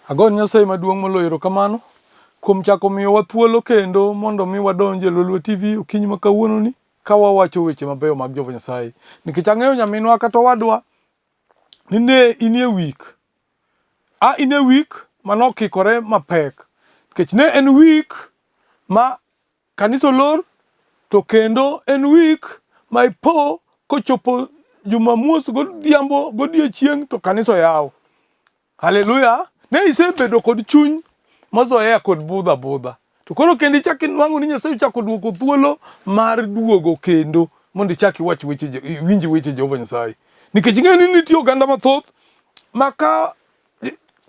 Ago Nyasaye maduong' moloyo erokamano kuom chako miyowa thuolo kendo mondo mi wadonj e Lolwe TV okinyi ma kawuononi ka wawacho weche mabeyo mag Jehova Nyasaye. Nikech ang'eyo nyaminwa kata owadwa ni ne inie wik. A in e wik mane okikore mapek. Nikech ne en wik ma kanisa olor to kendo en wik ma ipo kochopo Jumamos godhiambo godiechieng' to kanisa oyaw. Haleluya! Ne isebedo kod chuny mozoea kod budho abudha. To koro kendo ichak inwang'o ni Nyasaye ochako duoko thuolo mar duogo kendo mondo ichak iwach weche iwinj weche Jehova Nyasaye. Nikech ing'eyo ni nitie oganda mathoth ma ka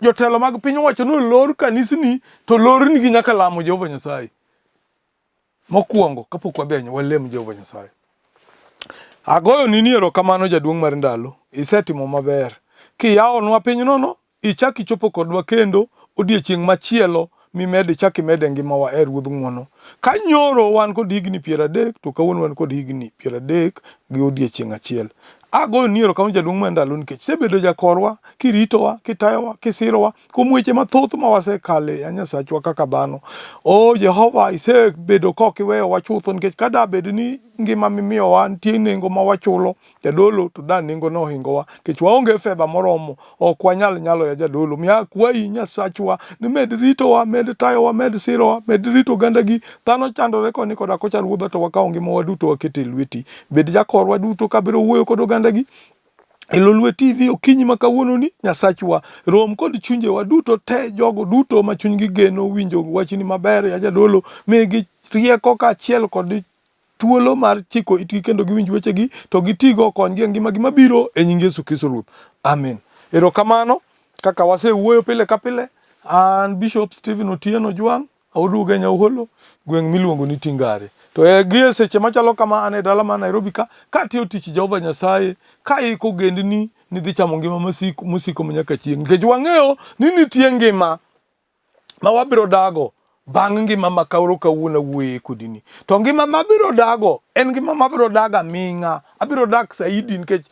jotelo mag piny owacho ni olor kanisni to lornigi nyaka lamo Jehova Nyasaye. Mokwongo kapok wadhi ahinya walem Jehova Nyasaye. Agoyoni ni erokamano jaduong' mar ndalo, isetimo maber. Kiyawonwa piny nono, ichak ichopo kodwa kendo odiechieng' machielo mimed ichak imed e ngimawa e Ruodh ng'wono. Ka nyoro wan kod higni 30 to kawuono wan kod higni 30 gi odiechieng' achiel. Agoyoni erokamano jaduong' mar ndalo nikech isebedo jakorwa kiritowa, kitayowa, kisirowa kuom weche mathoth ma wasekale ya Nyasachwa kaka dhano. O Jehova, isebedo kok iweyowa chutho nikech ka da bed ni ngima mimiyowa nitie nengo ma wachulo jadolo to da nengo no ohingowa nikech waonge fedha moromo, ok wanyal nyalo ya jadolo. Miya akwayi Nyasachwa ni med ritowa, med tayowa, med sirowa, med rito ogandagi. Dhano chandore koni koda kocha Ruodha to wakawo ngimawa duto waketo e lweti. Bed jakorwa duto kabiro wuoyo kod ogandagi E Lolwe TV okinyi ma kawuononi, Nyasachwa rom kod chunjewa duto te, jogo duto ma chunygi geno winjo wachni maber ya jadolo, migi rieko kaachiel kod thuolo mar chiko itgi kendo giwinj wechegi to gitigo okonygi e ngimagi mabiro e nying Yesu Kristo Ruoth. Amen. Erokamano kaka wasewuoyo pile ka pile. An Bishop Stephen Otieno Jwang' Oduogo e Nyauholo, gweng' miluongo ni Tingare. To e gie seche machalo kama an e dala mar Nairobi ka, katiyo tich Jehova Nyasaye, kaiko ogendni ni dhi chamo ngima masiko, mosiko manyaka chieng'. Nikech wang'eyo ni nitie ngima ma wabiro dago bang' ngima ma koro kawuono awuoye kodini. To ngima mabiro dago en ngima mabiro dago aming'a, abiro dak saidi nikech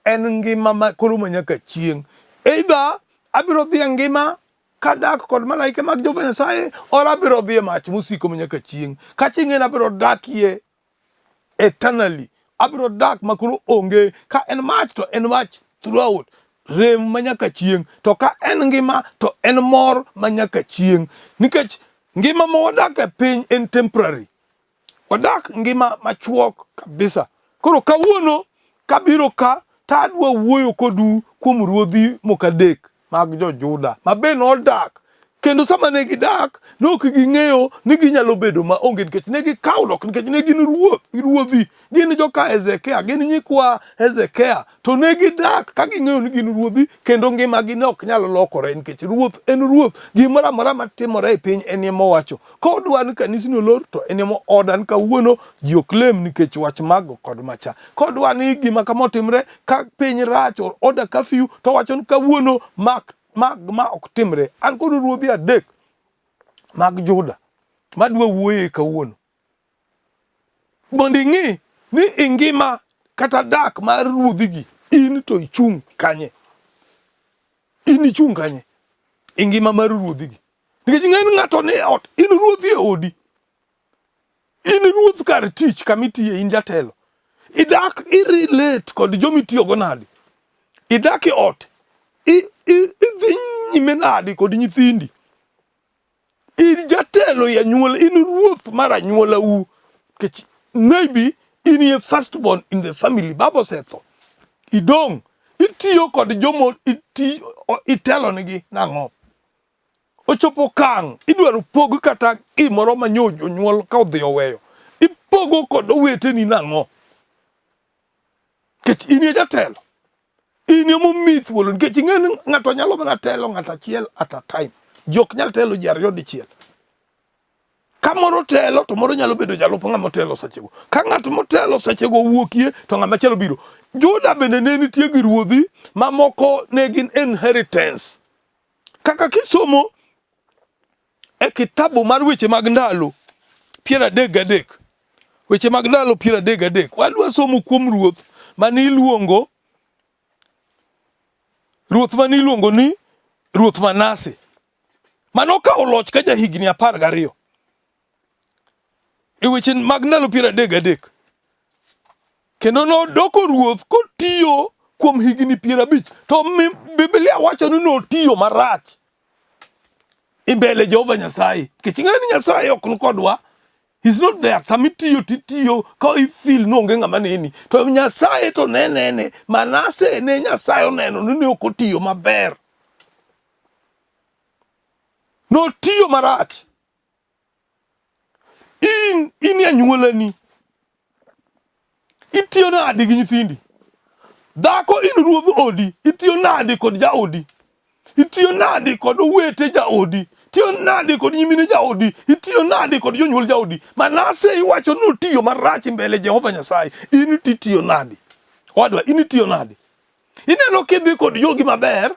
en ngima ma koro manyaka chieng'. Either abiro dhi e ngima kadak kod malaike mag Jehova Nyasaye or abiro dhi e mach mosiko manyaka chieng'. Ka chieng' en abiro dakie eternally. Abiro dak ma koro onge ka en mach to en mach throughout rem manyaka chieng' to ka en ngima to en mor manyaka chieng' nikech ngima ma wadak e piny en temporary. Wadak ngima machuok kabisa. Koro kawuono kabiro ka to adwa wuoyo kodu kuom ruodhi moko adek mag jo-Juda ma be nodak kendo sama ne gidak ne ok ging'eyo ni ginyalo bedo ma onge nikech ne gikawo dok nikech ne gin ruoth ruodhi gin joka Hezekia gin nyikwa Hezekia to ne gidak ka ging'eyo ni gin ruodhi kendo ngimagi ne ok nyal lokore nikech ruoth en ruoth gimoro amora matimore e piny en ema owacho Kodwa ni kanisni olor to en ema oda ni kawuono ji ok lem nikech wach mago kod macha. Kodwa ni gima kama otimre ka piny rach or order curfew to wacho ni kawuono mak mag ma ok timre. An kod ruodhi adek mag Juda madwa wuoye kawuono. Mondo ing'i ni ingima kata dak mar ruodhigi in to ichung' kanye. In ichung' kanye e ngima mar ruodhigi. Nikech ing'e ni ng'ato ni e ot, in ruoth e odi. In ruoth kar tich kama itiye, in jatelo. Idak i relate kod joma itiyogo nadi? Idak e ot, idhi nyime nadi kod nyithindi? In jatelo e anyuola, in ruoth mar anyuolau. Nikech maybe in ye first born in the family, baba osetho. Idong', itiyo kod jomo itelonigi nang'o? Ochopo okang' idwaro pog kata gimoro ma nyo jonyuol ka odhi oweyo. Ipogo kod oweteni nang'o? Nikech in e jatelo. In ema omiyi thuolo nikech ing'e ni ng'ato nyalo mana telo ng'ato achiel at a time. Ji ok nyal telo ji ariyo dichiel. Ka moro telo to moro nyalo bedo jalup ng'ama otelo sechego. Ka ng'at motelo sechego owuokie to ng'ama chielo biro. Juda bende ne nitie gi ruodhi mamoko ne gin inheritance. Kaka kisomo e kitabu mar weche mag ndalo 33, weche mag ndalo 33, wadwa somo kuom ruoth mane iluongo ruoth mane iluongo ni Ruoth Manase manokawo loch ka jahigni 12 e weche mag ndalo 33 kendo nodoko ruoth kotiyo kuom higni 50 to Biblia wacho ni notiyo marach e mbele Jehova Nyasaye nikech ing'eyo ni Nyasaye ok nikodwa. He's not there. Sama itiyo titiyo ka i feel ni onge ng'ama neni to Nyasaye to ne nene. Manase ne Nyasaye oneno ni ne ok otiyo maber, notiyo marach. In in anyuolani itiyo nade gi nyithindi? Dhako in ruodh odi, itiyo nade kod jaodi? Itiyo nade kod owete jaodi? Itiyo nade kod nyimine jaodi? Itiyo nade kod jonyuol jaodi? Manase iwacho ni otiyo marach mbele Jehova Nyasaye. In titiyo nade? Owadwa, in itiyo nade? Ineno kidhi kod jogi maber,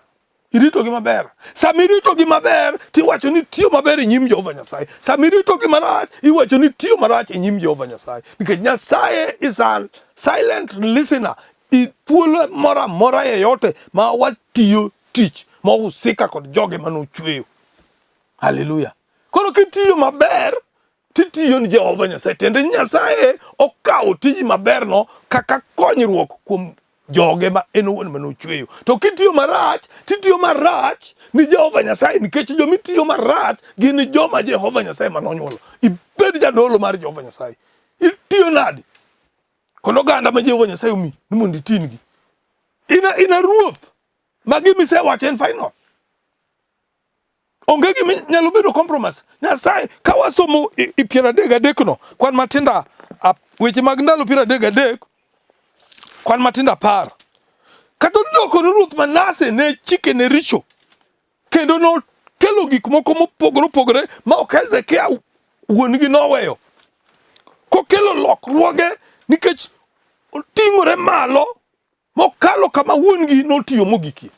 iritogi maber. Sama iritogi maber, tiwacho ni tiyo maber e nyim Jehova Nyasaye. Sama iritogi marach, iwacho ni tiyo marach e nyim Jehova Nyasaye. Nikech Nyasaye is a silent listener. I thuolo moro amora yeyote ma watiyo tich ma ohusika kod joge mane ochweyo. Haleluya. Koro kitiyo maber, titiyo ni Jehova Nyasaye. Tiende ni Nyasaye okawo tiji maberno kaka konyruok kuom joge ma en owuon mane ochweyo. To kitiyo marach, titiyo marach ni Jehova Nyasaye nikech joma itiyo marach gin joma Jehova Nyasaye mane onyuolo. Ibed jadolo mar Jehova Nyasaye. Itiyo nade kod oganda ma Jehova Nyasaye omi ni mondo itingi? Ina ruoth ma gima isewacho en final. Onge gima nyalo bedo compromise. Nyasaye ka wasomo i 33 no, kwan matindo weche mag ndalo 33 kwan matindo 10. Kata odoko ni ruoth Manase ne chike ne richo kendo nokelo gik moko mopogore opogore ma ok Hezekia wuon-gi noweyo. Kokelo lokruoge nikech oting'ore malo mokalo kama wuon-gi notiyo mogikie.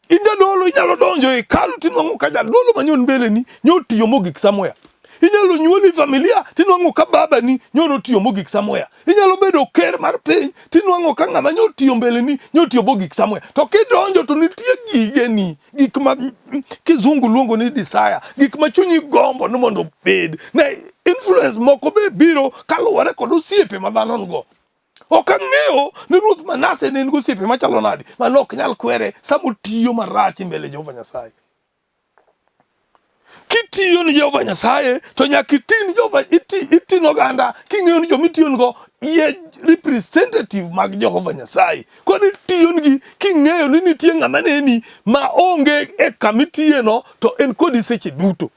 In jadolo inyalo donjo e hekalu tinwang'o ka jadolo manyo mbeleni nyo tiyo mogik somewhere. Inyalo nyuoli familia tinwang'o ka babani nyo notiyo mogik somewhere. Inyalo bedo ker mar piny tinwang'o ka ng'ama nyo tiyo mbeleni nyo tiyo mogik somewhere. To kidonjo to nitie gigeni, gik ma kizungu luongo ni desire, gik ma chunyi gombo ni mondo obed. Ne influence moko be biro kaluwore kod osiepe ma dhano nigo. Ok ang'eyo ni ruoth Manase ne en gi osiepe machalo nade ma ne ok nyal kwere sama otiyo marach e mbele Jehova Nyasaye. Kitiyo ni Jehova Nyasaye to nyaka iti ni Jehova iti, iti ni oganda king'eyo ni joma itiyonigo ye representative mag Jehova Nyasaye. Koro itiyonigi king'eyo ni nitie ng'ama neni ma onge e kama itiyeno to en kodi seche duto.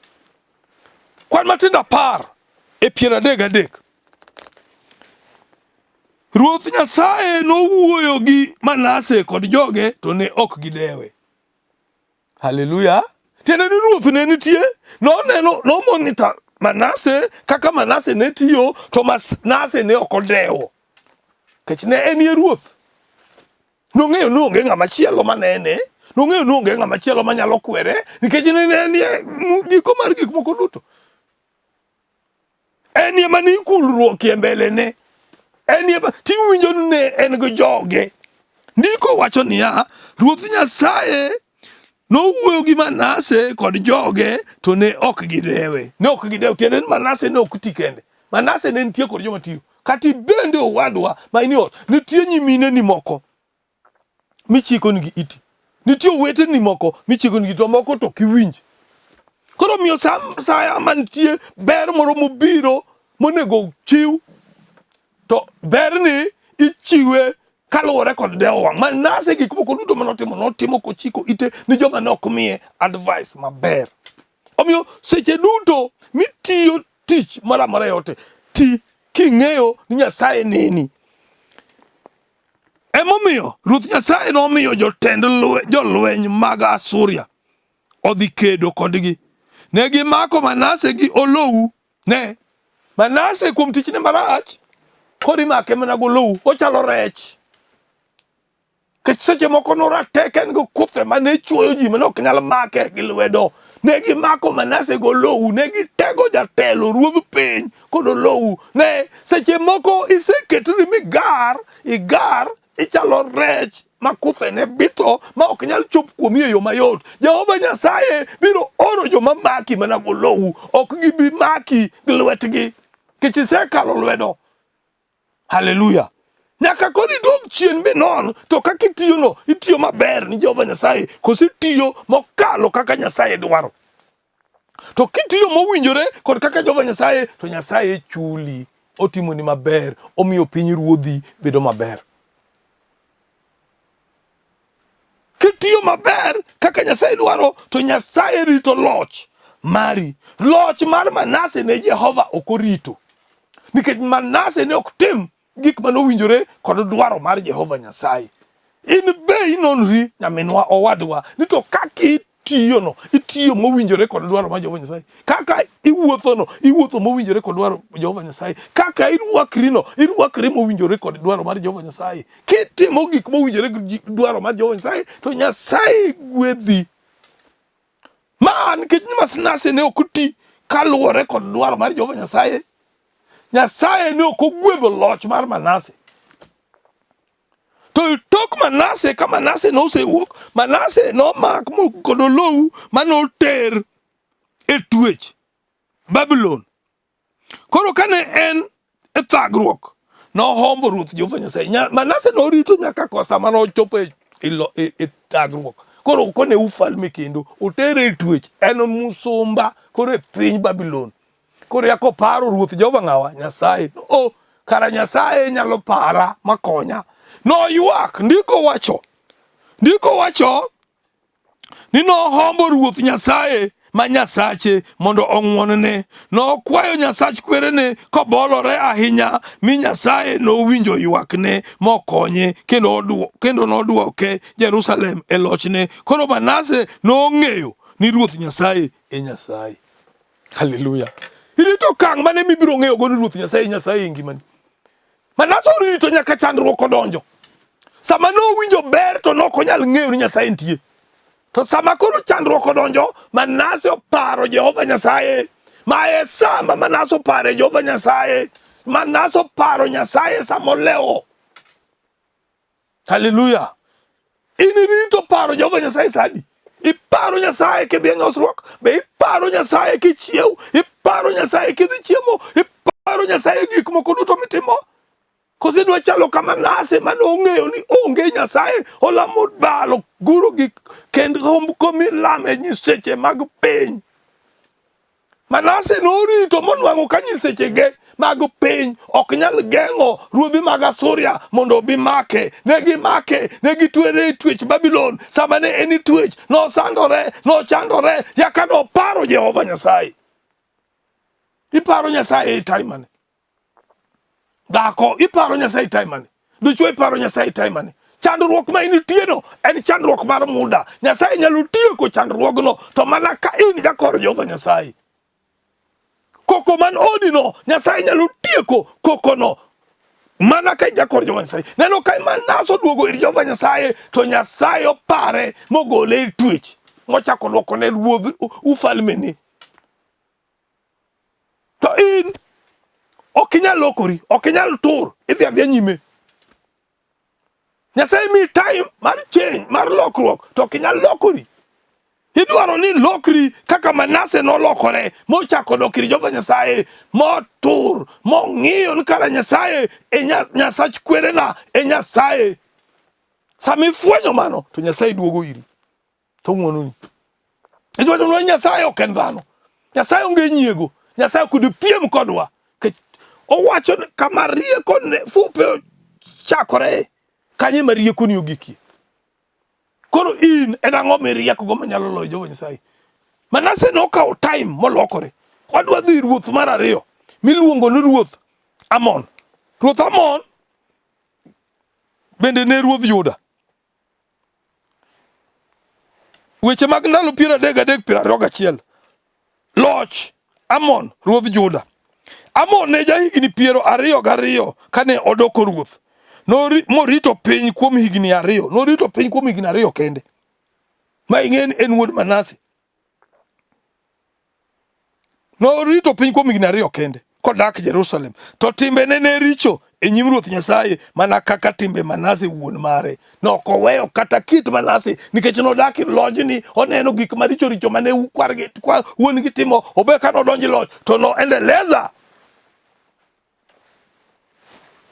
Kwan matindo 10 e 33. Ruoth Nyasaye nowuoyo gi Manase kod joge to ne ok gidewe. Haleluya! Tiende ni ruoth ne nitie, noneno, nomonita Manase kaka Manase ne tiyo to Manase ne ok odewo. Nikech ne enie ruoth. Nong'eyo ni onge ng'ama chielo manene, nong'eyo ni onge ng'ama chielo manyalo kwere, nikech ne enie giko mar gik moko duto. En ema ni kulruok e mbelene. En ema tiwinjo ni ne en gi joge. Ndiko wacho niya, Ruoth Nyasaye nowuoyo gi Manase kod joge to ne ok gidewe. Ne ok gidewe. Tiende ni Manase ne ok ti kende. Manase ne nitie kod joma tiyo. Kata ibende owadwa ma in e ot, nitie nyimineni moko michiko nigi iti. Nitie oweteni moko michiko nigi to moko to ok iwinj. Koro omiyo sa saya mantie ber moro mobiro monego chiw to berni ichiwe kaluwore kod dewo wang'. Manase gik moko duto manotimo notimo kochiko ite ni joma ne ok miye advice maber. Omiyo seche duto mitiyo tich moro amora yote ti king'eyo ni Nyasaye neni. Emomiyo Ruoth Nyasaye nomiyo jotend jolweny mag Asuria odhi kedo kodgi. Ne gimako Manase gi olowu. Ne, Manase kuom tichne marach, koro imake mana golowu, ochalo rech. Nikech seche moko norateke en gi kuthe mane chwoyo ji mane ok nyal make gi lwedo. Ne gimako Manase golowu, ne gitego jatelo ruodh piny kod olowu. Ne seche moko iseketri migar, igar, ichalo rech. ma kuthene bitho ma ok nyal chop kuomi e yo mayot. Jehova Nyasaye biro oro joma maki mana golowu, ok gibi maki gi lwetgi nikech isekalo lwedo. Haleluya! Nyaka koro idog chien minon to kaka itiyono, itiyo maber ni Jehova Nyasaye koso itiyo mokalo kaka Nyasaye dwaro. To kitiyo mowinjore kod kaka Jehova Nyasaye, to Nyasaye chuli, otimoni maber, omiyo piny ruodhi bedo maber. Kitiyo maber kaka Nyasaye dwaro, to Nyasaye rito loch mari. Loch mar Manase ne Jehova ok orito, nikech Manase ne ok tim gik mane owinjore kod dwaro mar Jehova Nyasaye. In be inonri nyaminwa owadwa ni to kaka itiyono itiyo mowinjore kod dwaro mar Jehova Nyasaye, kaka iwuothono iwuotho mowinjore kod dwaro Jehova Nyasaye, kaka irwakrino irwakri mowinjore kod dwaro mar Jehova Nyasaye. Kitimo gik mowinjore gi dwaro mar Jehova Nyasaye to Nyasaye gwedhi. Ma nikech Manase ne ok oti kaluwore kod dwaro mar Jehova Nyasaye, Nyasaye ne ok ogwedho loch mar Manase. To tok Manase, ka Manase nosewuok, Manase nomak kod olowu mane oter e twech Babulon. Koro kane en e thagruok, nohombo Ruoth Jehova Nyasaye. Manase norito nyaka kosa mane ochopo e, e, e, e thagruok. Koro okone ufalme kendo otere e twech, en musumba koro e piny Babulon. Koro yako paro Ruoth Jehova ng'awa? Nyasaye. O, kara Nyasaye nyalo para makonya. Noywak, ndiko wacho. Ndiko wacho ni nohombo Ruoth Nyasaye ma Nyasache mondo ong'wonne. Nokwayo Nyasach kwerene kobolore ahinya, mi Nyasaye nowinjo ywakne mokonye kendo, kendo nodwoke Jerusalem e lochne. Koro Manase nong'eyo ni Ruoth Nyasaye e Nyasaye. Haleluya. Irito okang' mane mibiro ng'eyo godo Ruoth Nyasaye Nyasaye e ngimani. Manase orito nyaka chandruok odonjo. Sama nowinjo ber to nok onyal ng'eyo ni Nyasaye nitie. To sama koro chandruok odonjo, Manase oparo Jehova Nyasaye. Ma e sama Manase opare Jehova Nyasaye. Manase oparo Nyasaye sama olewo. Haleluya. In irito paro Jehova Nyasaye sadi. Iparo Nyasaye kidhi e nyosruok, be iparo Nyasaye kichiew, iparo Nyasaye kidhi chiemo, iparo Nyasaye gik moko duto mitimo. Koso idwa chalo ka Manase mane ong'eyo ni onge Nyasaye, olamo Baal, oguro gik kend homko milame nyiseche mag piny. Manase norito monwang'o ka nyisechege mag piny ok nyal geng'o ruodhi mag Asuria mondo obi make. Ne gimake, ne gitwere e twech Babulon. Sama ne en e twech, nosandore, nochandore, yaka noparo Jehova Nyasaye. Iparo Nyasaye e time mane? Dhako, iparo Nyasaye time mane? Dichwo iparo Nyasaye time mane? Chandruok ma intieno en chandruok mar muda. Nyasaye nyalo tieko chandruogno to mana ka in jakor Jehova Nyasaye. Koko man odino, Nyasaye nyalo tieko kokono mana ka in jakor Jehova Nyasaye. Neno ka Manase oduogo ir Jehova Nyasaye to Nyasaye opare mogole e twech mochako dwokone ruodh ufalmene. To in ok inyal lokori, ok inyal tur, idhi adhiya nyime. Nyasaye miyi time mar change, mar lokruok, to ok inyal lokori. Idwaro ni lokri kaka Manase nolokore mochako dok ir Jehova Nyasaye motur mong'iyo ni kara Nyasaye e Nyasach kwerena e Nyasaye. Sama ifwenyo mano to Nyasaye duogo iri. to ng'wononi. Idwaro ni Nyasaye ok en dhano. Nyasaye onge nyiego. Nyasaye ok dipiem kodwa. Owacho kama rieko ne fupe chakore kanye ma rieko ni ogikie. Koro in en ang'o miriekgo manyalo loyo Jehova Nyasaye? Manase nokawo time molokore. Wadwa dhi ruoth mar ariyo miluongo ni ruoth Amon. Ruoth Amon bende ne ruodh Juda. Weche mag ndalo 33 21. Loch Amon ruodh Juda. Amon ne jahigni 22 kane odoko ruoth. Nori, morito piny kuom higni ariyo. Norito piny kuom higni ariyo kende. Ma ing'e ni en wuod Manase. Norito piny kuom higni ariyo kende kodak Jerusalem. To timbene ne richo e nyim Ruoth Nyasaye mana kaka timbe Manase wuon mare. Nok oweyo kata kit Manase nikech nodak e lojni, oneno gik maricho richo mane kwargi kwa wuon-gi timo, obe ka nodonjo e loch to noendeleza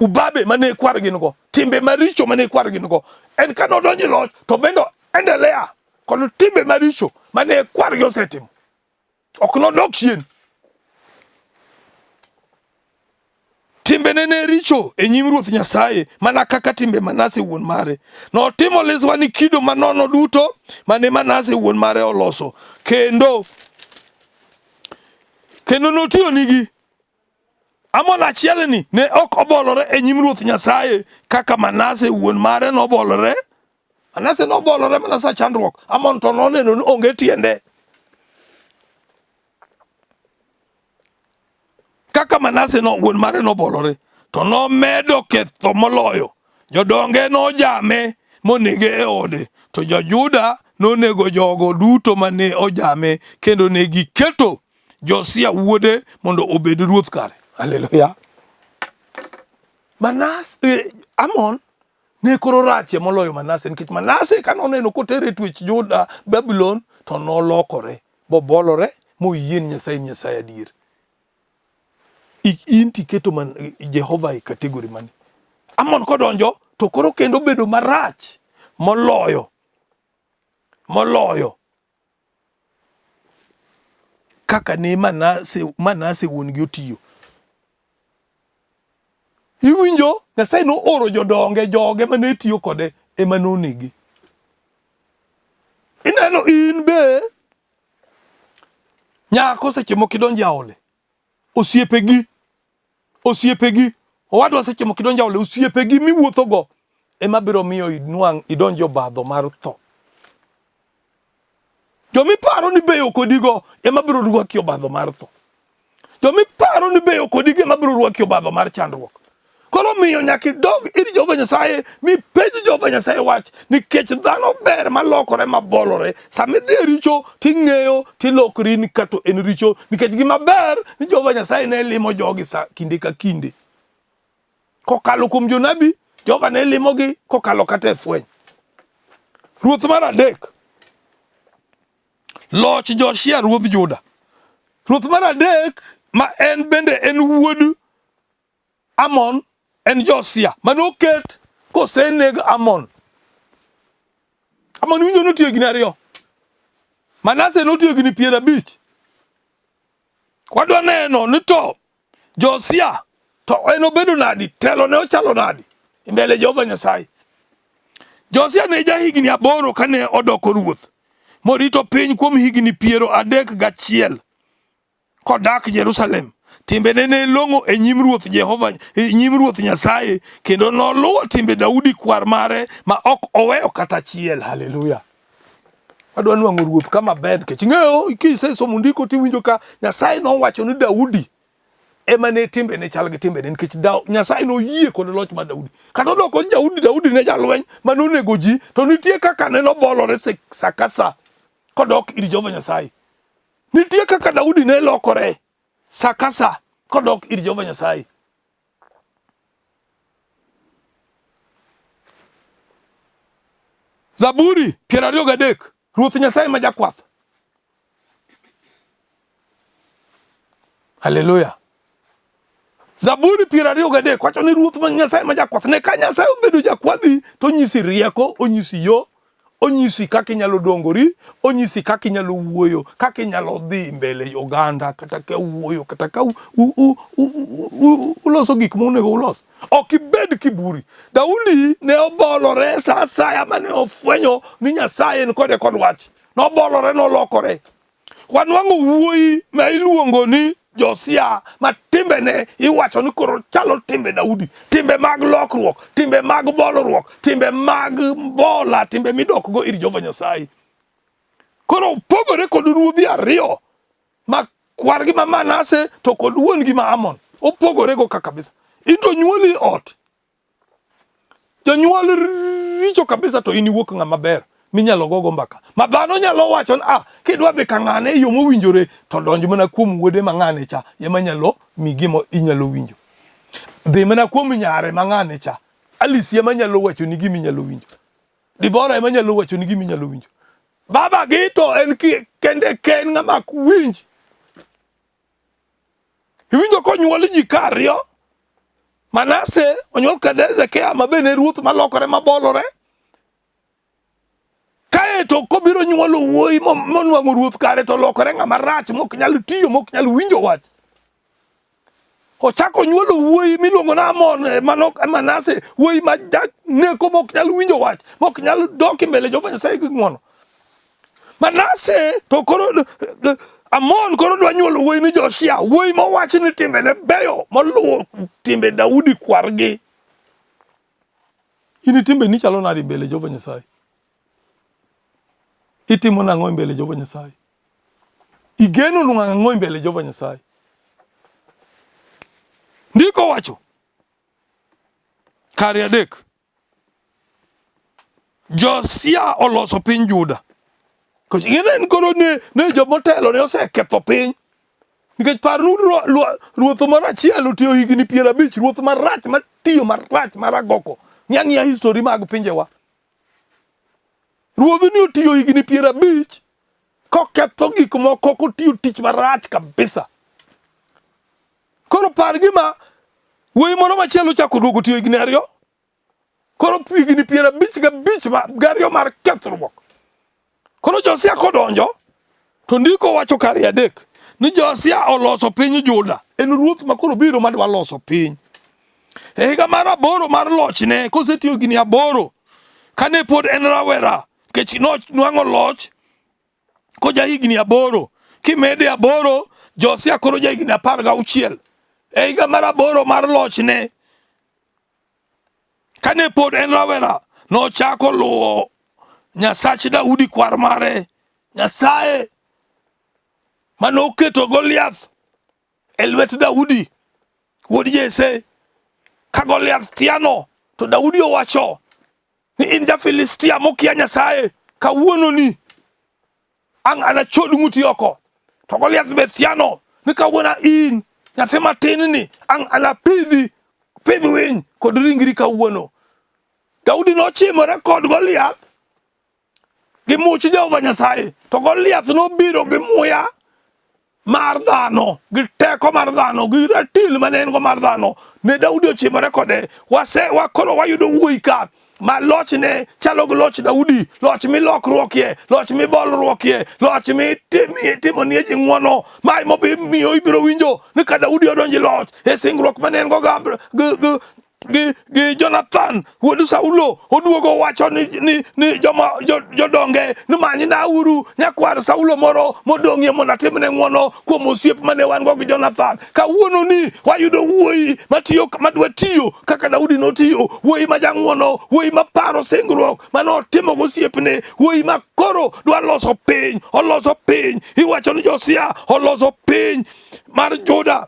ubabe mane kwargi nigo, timbe maricho mane kwargi nigo. En ka nodonjo e loch to bende endelea kod timbe maricho mane kwargi osetimo. Ok nodok chien. Timbene ne richo e nyim Ruoth Nyasaye mana kaka timbe Manase wuon mare. Notimo liswa ni kido manono duto mane Manase wuon mare oloso, kendo notiyo nigi. Amon achielni ne ok obolore e nyim Ruoth Nyasaye kaka Manase wuon mare nobolore. Manase nobolore mana sa chandruok. Amon to noneno ni onge tiende. Kaka Manase no wuon mare nobolore, to nomedo ketho moloyo. Jodonge nojame monege e ode, to jo-Juda nonego jogo duto mane ojame kendo ne giketo Josia wuode mondo obed ruoth kare. Haleluya. Manas, Amon ne koro rachie moloyo Manase nikech Manase ka noneno kotere e twech Juda Babulon to nolokore bobolore moyie ni Nyasaye ni Nyasaye adier. In tiketo man, Jehova e kategori mane? Amon kodonjo to koro kendo bedo marach moloyo kaka ne Manase wuon-gi otiyo. Iwinjo? Nyasaye nooro jodonge, joge mane tiyo kode ema nonege. Ineno in be nyako seche moko idonjo e aole, osiepegi osiepegi owadwa seche moko idonjo aole osiepegi miwuothogo ema biro miyo inwang' idonj e obadho mar tho. Joma iparo ni beyo kodigo ema biro rwaki e obadho mar tho. Joma iparo ni beyo kodigo ema biro rwaki e obadho mar chandruok. Koro omiyo nyaka idog ir Jehova Nyasaye mipenj Jehova Nyasaye wach nikech dhano ber malokore mabolore. Sama idhi e richo ting'eyo tilokri ni kato en richo nikech gima ber ni Jehova Nyasaye ne limo jogi sa kinde ka kinde. Kokalo kuom jonabi, Jehova ne limogi kokalo kata e fweny. Ruoth mar adek, loch Josia ruodh Juda. Ruoth mar adek ma en bende en wuod Amon en Josia mane oket koseneg Amon. Amon winjo notiyo higni ariyo. Manase notiyo higni 50. Wadwa neno ni to Josia to en obedo nadi, telo ne ochalo nadi e mbele Jehova Nyasaye. Josia ne jahigni 8 kane odoko ruoth, morito piny kuom higni 31 kodak Jerusalem. Timbene ne long'o e nyim Ruoth Jehova, e nyim Ruoth Nyasaye, kendo noluwo timbe Daudi kwar mare ma ok oweyo kata achiel. Haleluya. Wadwa nwang'o ruoth kama ber nikech ing'eyo kisesomo ndiko tiwinjo ka Nyasaye nowacho ni Daudi ema ne timbene chal gi timbene nikech Nyasaye noyie kod loch mar Daudi. Kata odoko ni Daudi ne jalweny ma nonego ji, to nitie kaka ne nobolore sa ka sa kodok ir Jehova Nyasaye. Nitie kaka Daudi ne lokore sa ka sa kodok ir Jehova Nyasaye. Zaburi 23 Ruoth Nyasaye ma jakwath. Haleluya. Zaburi 23 wacho ni Ruoth ma Nyasaye ma jakwath. Ne ka Nyasaye obedo jakwadhi to onyisi rieko, onyisi yo, onyisi kaka inyalo dongori, onyisi kaka inyalo wuoyo, kaka inyalo dhi mbele oganda, kata ka wuoyo, kata ka uloso gik monego ulos. Ok ibed kiburi. Daudi ne obolore sa asaya mane ofwenyo ni Nyasaye ni kode kod wach. Nobolore, nolokore. Wanwang'o wuoyi ma iluongo ni Josia ma timbene iwacho ni koro chalo timbe Daudi, timbe mag lokruok, timbe mag bolruok, timbe mag bola, timbe midokgo ir Jehova Nyasaye. Koro opogore kod ruodhi ariyo ma kwargi ma Manase to kod wuon-gi ma Amon. Opogore go ka kabisa. In to nyuoli ot Jonyuol richo kabisa to in iwuok ng'ama ber minyalo gogo mbaka. Ma dhano nyalo wacho ni ah, kidwa dhi ka ng'ane e yo mowinjore to donj mana kuom wuode ma ng'ane cha ema nyalo mi gima inyalo winjo. Dhi mana kuom nyare ma ng'ane cha. Alice ema nyalo wacho ni gima inyalo winjo. Dibora ema nyalo wacho ni gima inyalo winjo. Baba gi to en kende ken ng'ama ok winj. Iwinjo konyuol ji kariyo. Manase onyuol kod Hezekia ma bende ruoth malokore mabolore. Kae to kobiro nyuolo wuoyi monwang'o ruoth kare to olokore ng'ama rach mok nyal tiyo mok nyal winjo wach. Ochako nyuolo wuoyi miluongo ni Amon eh, mano Manase wuoyi ma janeko mok nyal winjo wach mok nyal dok e mbele Jehova Nyasaye gi ng'wono. Manase to koro eh, Amon koro dwa nyuolo wuoyi ni Josia wuoyi mowach ni timbene beyo moluwo timbe Daudi kwargi. In timbeni chalo nade e mbele Jehova Nyasaye? Itimo nang'o e mbele Jehova Nyasaye? Igeno nwang'o ang'o e mbele Jehova Nyasaye? Ndiko wacho kare adek Josia oloso piny Juda. Ing'e ni koro ne, ne jomotelo ne oseketho piny. Nikech par ruoth moro achiel otiyo higni 50, ruoth marach matiyo marach maragoko. Ng'i ang'iya history mag pinjewa. Ruodhni otiyo higni 50 koketho gik moko kotiyo tich marach kabisa. Koro par gima wuoyi moro machielo ochako duogo tiyo higni 2. Koro higni 55 mar kethruok. Koro Josia kodonjo to ndiko wacho kare adek ni Josia oloso piny Juda. En ruoth ma koro biro madwa loso piny. E higa mar 8 mar lochne kosetiyo higni 8 kane pod en rawera nikech nonwang'o loch koja higni 8 kimede 8 Josia koro ja higni 16. E higa mar 8 mar lochne Kane pod en rawera, nochako luwo Nyasach Daudi kwar mare, Nyasaye mane oketo Goliath e lwet Daudi wuod Jesse. Ka Goliath thiano, to Daudi owacho ni in ja-Filistia mokia Nyasaye, kawuononi ang' anachod ng'uti oko. To Goliath be thiano ni kawuono in nyathi matin ni ang' anapidhi pidh winy kod ringri kawuono. Daudi nochimore kod Goliath gi much Jehova Nyasaye, to Goliath nobiro gi muya mar dhano, gi teko mar dhano, gi ratil mane en go mar dhano. Ne Daudi ochimore kode. Wase wakoro wayudo wuoyi ka ma lochne chalo gi loch Daudi, loch milokruokie, loch mibolruokie, loch mitimonie ji ng'wono. Ma emomiyo ibiro winjo ni ka Daudi odonjo e loch e singruok mane en go gi gi Jonathan wuod Saulo oduogo wacho ni, ni, ni joma jodonge ni manynauru nyakwar Saulo moro modong'ie mondo atimne ng'wono kuom osiep mane wan go gi Jonathan. Kawuono ni wayudo wuoyi matiyo madwa tiyo kaka Daudi notiyo, wuoyi ma jang'wono, wuoyi maparo singruok mane otimo gosiepne, wuoyi ma koro dwa loso piny, oloso piny. Iwacho ni Josia oloso piny mar Juda.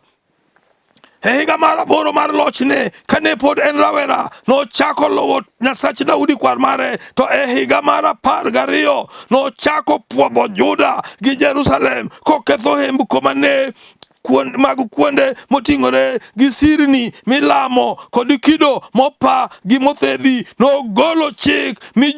E higa mar 8 mar lochne, kane pod en rawera, nochako luwo Nyasach Daudi kwar mare. To e higa mar 12 nochako pwodho Juda gi Jerusalem, koketho hembko mane mag kuonde moting'ore gi sirni milamo kod kido mopa gi mothedhi. Nogolo chik mi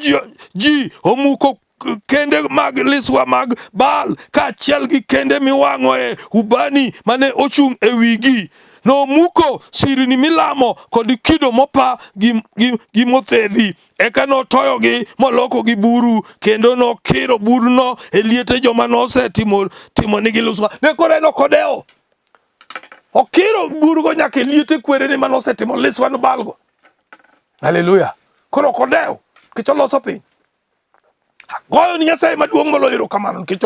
ji omuko kende mag liswa mag Baal kaachiel gi kende miwang'oe ubani mane ochung' e wigi. Nomuko sirni milamo kod kido mopa gi mothedhi. Eka notoyogi molokogi buru kendo nokiro buruno e liete joma nosetimo timonigi liswa. Ne koro en ok odewo. Okiro burugo nyaka e liete kwerene mane osetimo liswa ne Baalgo. Haleluya. Koro ok odew nikech oloso piny. Goyo ni Nyasaye maduong' moloyo erokamano nikech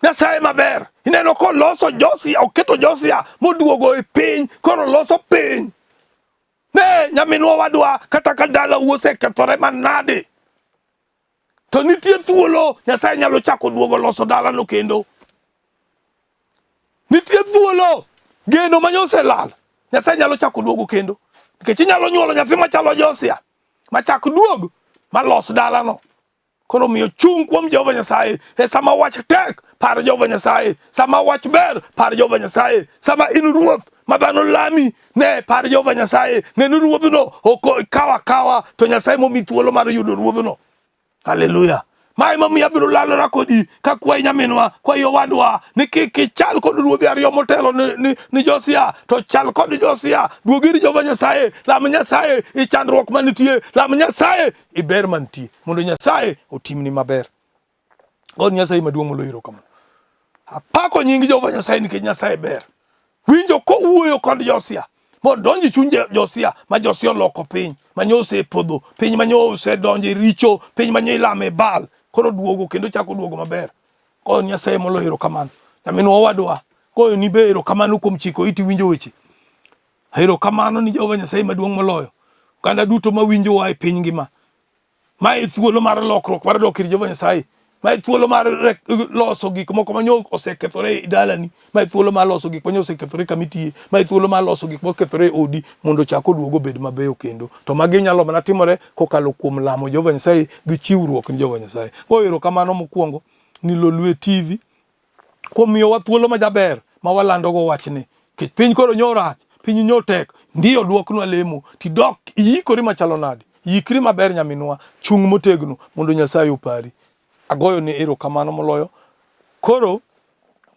Nyasaye maber. Ineno koloso Josia, oketo Josia moduogo e piny, koro loso piny. Ne nyaminwa wadwa, kata ka dalau osekethore manade, to nitie thuolo Nyasaye nyalo chako duogo loso dalano kendo. Nitie thuolo, geno ma oselal, Nyasaye nyalo chako duogo kendo. Nikech inyalo nyuolo nyathi machalo Josia, machak duog malos dalano. Koro miyo chung' kuom Jehova Nyasaye. E sama wach tek, par Jehova Nyasaye. Sama wach ber, par Jehova Nyasaye. Sama in ruoth ma dhano lami, ne par Jehova Nyasaye. Ng'e ni ruodhno ok ikaw akawa, to Nyasaye momi thuolo mar yudo ruodhno. Haleluya. Ma emomiyo abiro lalora kodi kakwayi nyaminwa, kwayi owadwa, ni kik ichal kod ruodhi ariyo motelo ni Josia, to chal kod Josia. Duog ir Jehova Nyasaye, lam Nyasaye i chandruok manitie, lam Nyasaye i ber mantie, mondo Nyasaye otimni maber. God Nyasaye maduong' moloyo erokamano. Apako nying Jehova Nyasaye nikech Nyasaye ber. Winjo kowuoyo kod Josia modonjo e chuny Josia ma Josia oloko piny ma nyo osepodho, piny ma nyo osedonjo e richo, piny ma nyo ilame Baal, koro duogo kendo chako duogo maber. Goyo Nyasaye moloyo erokamano. Nyaminwa owadwa, goyo ni be erokamano kuom chiko iti winjo weche. Erokamano ni Jehova Nyasaye maduong' moloyo. Oganda duto mawinjowa e piny ngima. Ma e thuolo mar lokruok mar dok ir Jehova Nyasaye. Ma e thuolo mar loso gik moko ma nyo osekethore e dalani. Ma e thuolo mar loso gik ma nyo osekethore kama itiye. Ma e thuolo mar loso gik mokethore e odi mondo ochak oduog obed mabeyo kendo. To magi nyalo mana timore kokalo kuom lamo Jehova Nyasaye gi chiwruok ni Jehova Nyasaye. Goyo erokamano mokwongo ni Lolwe TV kuom miyowa thuolo ma jaber ma walandogo wachni. Nikech piny koro nyo rach, piny nyo tek, ndiyo dwoknwa lemo, tidok iyikori machalo nade? Yikri maber nyaminwa, chung' motegno mondo Nyasaye opari. Agoyo ne erokamano moloyo. Koro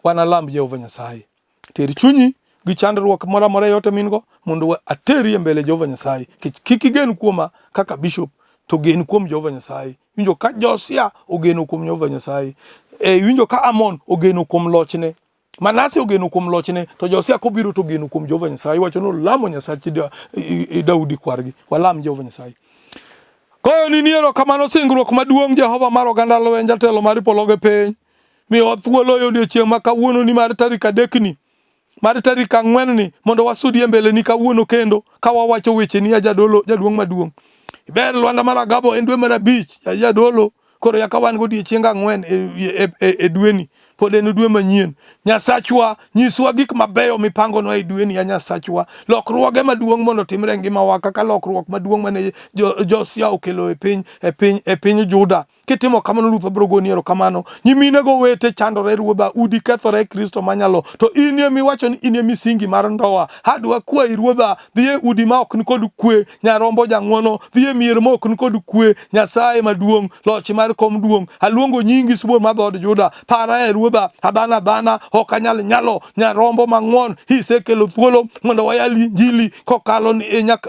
wanalam Jehova Nyasaye. Ter chunyi gi chandruok moro amora e ot min go mondo ateri e mbele Jehova Nyasaye. Kik kik igen kuoma kaka bishop, to gen kuom Jehova Nyasaye. Winjo ka Josia ogeno kuom Jehova Nyasaye. E, winjo ka Amon ogeno kuom lochne. Manase ogeno kuom lochne, to Josia kobiro to ogeno kuom Jehova Nyasaye. Iwacho ni olamo Nyasach Daudi kwargi. Walam Jehova Nyasaye. Goyoni ni erokamano singruok maduong' Jehova mar oganda lweny, jatelo mar polo gi piny. Miyowa thuolo e odiechieng' ma kawuononi mar tarik adekni, mar tarik ang'wenni mondo wasudi e mbeleni kawuono kendo ka wawacho wecheni ya jadolo jaduong' maduong'. Iber Lwanda mar Agabo en dwe mar abich ya jadolo koro yaka wan godiechieng ang'wen e dweni pod en dwe manyien. Nyasachwa nyiswa gik mabeyo mipangonwa e dweni ya Nyasachwa. Lokruoge maduong' mondo otimre e ngimawa kaka lokruok maduong' mane Josia okelo e piny Juda. Kitimo kamano Ruoth abiro goni erokamano. Nyimine go wete chandore Ruodha, udi kethore Kristo manyalo. To in ema iwacho ni in e misingi mar ndoa. Adwa kwayi Ruodha, dhi e udi ma ok nikod kwe, Nyarombo jang'wono, dhi e mier ma ok nikod kwe, Nyasaye maduong', loch mar kom duong'. Aluongo nyingi sibuor mar dhood Juda, para e Ruodha, adhana adhana, ok anyal nyalo, Nyarombo mang'won, isekelo thuolo mondo wayal injili kokalo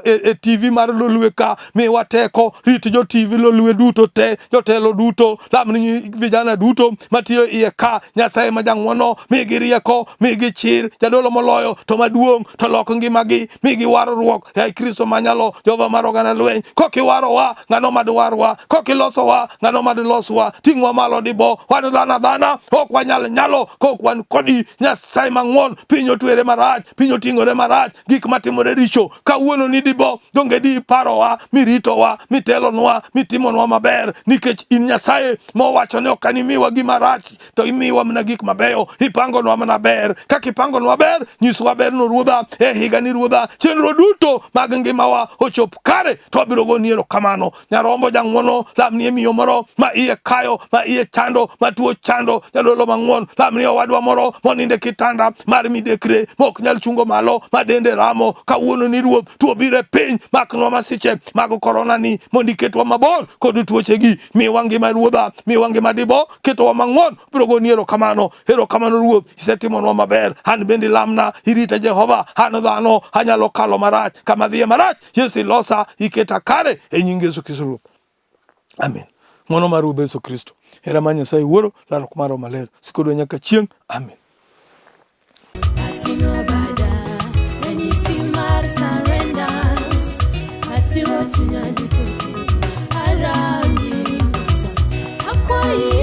e TV mar Lolwe ka, miwa teko, rit jo TV Lolwe duto te, jotelo duto, lamni vijana duto matiyo iye ka, Nyasaye ma jang'wono, migi rieko, migi chir, jadolo moloyo to maduong' to lok ngimagi, migi warruok, yaye Kristo manyalo, Jehova mar oganda lweny, kokiwarowa, ng'ano madwarwa, kokilosowa, ng'ano madiloswa, ting'wa malo dibo, wan dhano adhana, ok wanyal nyalo, kok wan kodi, Nyasaye mang'won, piny otwere marach, piny oting'ore marach, gik matimore richo, kawuono ni dibo, donge di parowa, miritowa, mitelonwa, mitimonwa maber, nikech in Nyasaye mowacho ni ok animiwa gima rach, to imiwa mana gik mabeyo, ipangonwa mana ber. Kaka ipangonwa ber, nyiswa berno Ruodha, e higani Ruodha, chenro duto mag ngimawa ochop kare, to wabiro goni erokamano. Nyarombo jang'wono, lamnie miyo moro ma iye kayo, ma iye chando, ma tuo chando, jadolo mang'won, lamnie owadwa moro monindo e kitanda mar midekre, ma ok nyal chungo malo, ma dende ramo. Kawuono ni Ruoth, tuo biro e piny, maknwa masiche mag korona ni, mondo iketwa mabor kod tuochegi. Miwa ngima Ruodha, miwa ngima dibo, ketowa mang'won, biro goni erokamano. Erokamano Ruoth, isetimonwa maber. An bende ilamna, irita Jehova, an dhano, anyalo kalo marach, kama dhiye marach, Yesu ilosa, iketa kare e nying Yesu Kristo Ruoth. Amen. Ng'wono mar Ruoth Yesu Kristo, hera mar Nyasaye Wuoro, lalruok mar Roho Maler, sikodwa nyaka chieng'. Amen. Ating'o bada, ranyisi mar surrender. Achiwo chunya duto te, arangi. Akwayi.